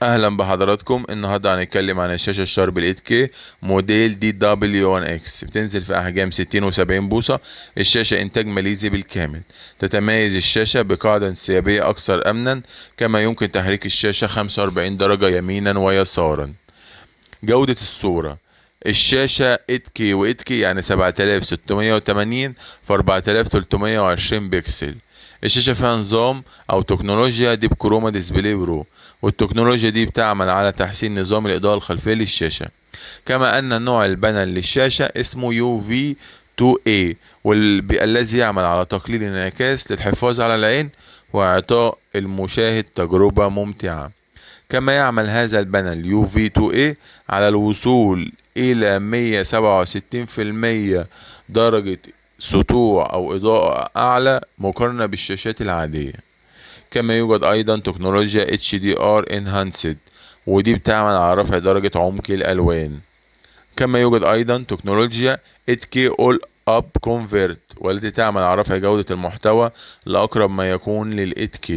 اهلا بحضراتكم. النهارده هنتكلم عن الشاشه الشارب ال 8K موديل دي دبليو 1 اكس. بتنزل في احجام 60 و70 بوصه. الشاشه انتاج ماليزي بالكامل. تتميز الشاشه بقاعده انسيابيه اكثر امنا، كما يمكن تحريك الشاشه 45 درجه يمينا ويسارا. جوده الصوره: الشاشة 8K و 8K يعني 7680 في 4320 بكسل. الشاشة فيها نظام أو تكنولوجيا ديب كروما ديسبلاي برو، والتكنولوجيا دي بتعمل على تحسين نظام الإضاءة الخلفية للشاشة. كما أن نوع البانل للشاشة اسمه UV 2A، والذي يعمل على تقليل الانعكاس للحفاظ على العين وإعطاء المشاهد تجربة ممتعة. كما يعمل هذا البانل UV2A على الوصول إلى 167% درجة سطوع أو إضاءة أعلى مقارنة بالشاشات العادية. كما يوجد أيضا تكنولوجيا HDR Enhanced، ودي بتعمل على رفع درجة عمق الألوان. كما يوجد أيضا تكنولوجيا 8K All Up Convert، والتي تعمل على رفع جودة المحتوى لأقرب ما يكون لل 8K.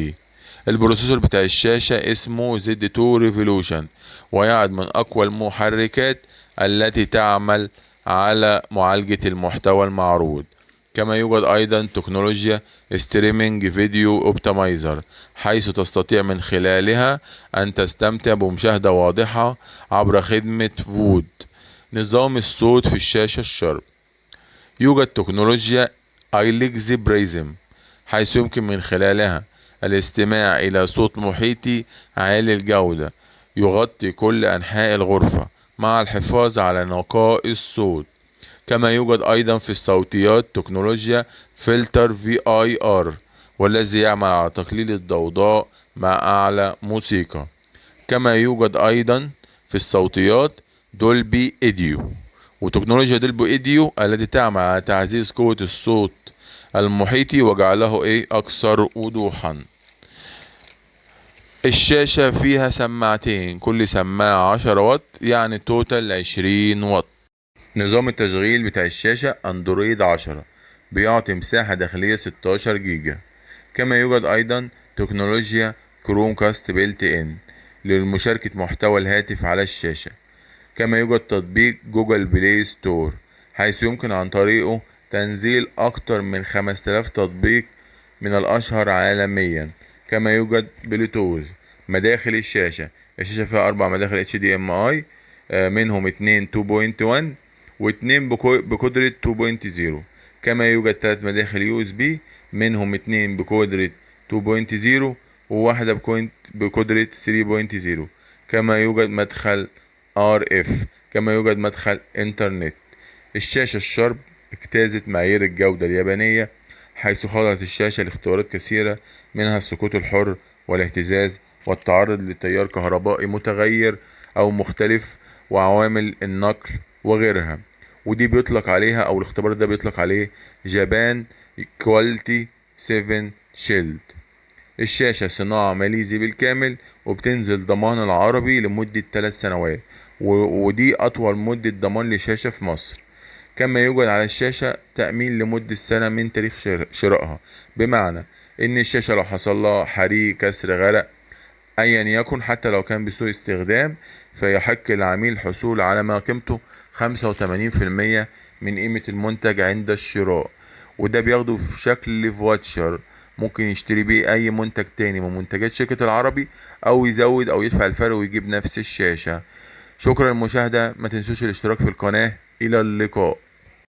البروسيسور بتاع الشاشة اسمه Z2 Revolution، ويعد من أقوى المحركات التي تعمل على معالجة المحتوى المعروض. كما يوجد أيضا تكنولوجيا ستريمينج فيديو اوبتمايزر، حيث تستطيع من خلالها أن تستمتع بمشاهدة واضحة عبر خدمة فود. نظام الصوت في الشاشة الشرق: يوجد تكنولوجيا ايليكس برايزم، حيث يمكن من خلالها الاستماع إلى صوت محيطي عالي الجودة يغطي كل أنحاء الغرفة مع الحفاظ على نقاء الصوت. كما يوجد أيضا في الصوتيات تكنولوجيا فلتر VIR، والذي يعمل على تقليل الضوضاء مع أعلى موسيقى. كما يوجد أيضا في الصوتيات دولبي إيديو، وتكنولوجيا دولبي إيديو التي تعمل على تعزيز قوة الصوت المحيطي وجعله أكثر وضوحا. الشاشة فيها سماعتين، كل سماعة 10 واط، يعني توتال 20 واط. نظام التشغيل بتاع الشاشة أندرويد 10، بيعطي مساحة داخلية 16 جيجا. كما يوجد أيضا تكنولوجيا كروم كاست بيلت إن لمشاركة محتوى الهاتف على الشاشة. كما يوجد تطبيق جوجل بلاي ستور، حيث يمكن عن طريقه تنزيل أكثر من 5000 تطبيق من الأشهر عالميا. كما يوجد بلوتوث. مداخل الشاشة: الشاشة فيها 4 مداخل HDMI، منهم 2 2.1 و2 بقدرة 2.0. كما يوجد 3 مداخل USB، منهم 2 بقدرة 2.0 وواحدة بقدرة 3.0. كما يوجد مدخل RF. كما يوجد مدخل انترنت. الشاشة الشرب اجتازت معايير الجودة اليابانية، حيث خضعت الشاشة لاختبارات كثيرة، منها السقوط الحر والاهتزاز والتعرض لتيار كهربائي متغير أو مختلف وعوامل النقل وغيرها. ودي بيطلق عليها، أو الاختبار ده بيطلق عليه جابان كواليتي 7 شيلد. الشاشة صناعة ماليزي بالكامل، وبتنزل ضمان العربي لمدة 3 سنوات، ودي أطول مدة ضمان لشاشة في مصر. كما يوجد على الشاشة تأمين لمدة سنة من تاريخ شرائها، بمعنى إن الشاشة لو حصل لها حريق، كسر، غرق، أيا يكن، حتى لو كان بسوء استخدام، فيحق للعميل الحصول على ما قيمته 85% من قيمة المنتج عند الشراء. وده بياخده في شكل فواتشر، ممكن يشتري بيه أي منتج تاني من منتجات شركة العربي، أو يزود أو يدفع الفرق ويجيب نفس الشاشة. شكرا للمشاهدة، ما تنسوش الاشتراك في القناة. إلى اللقاء.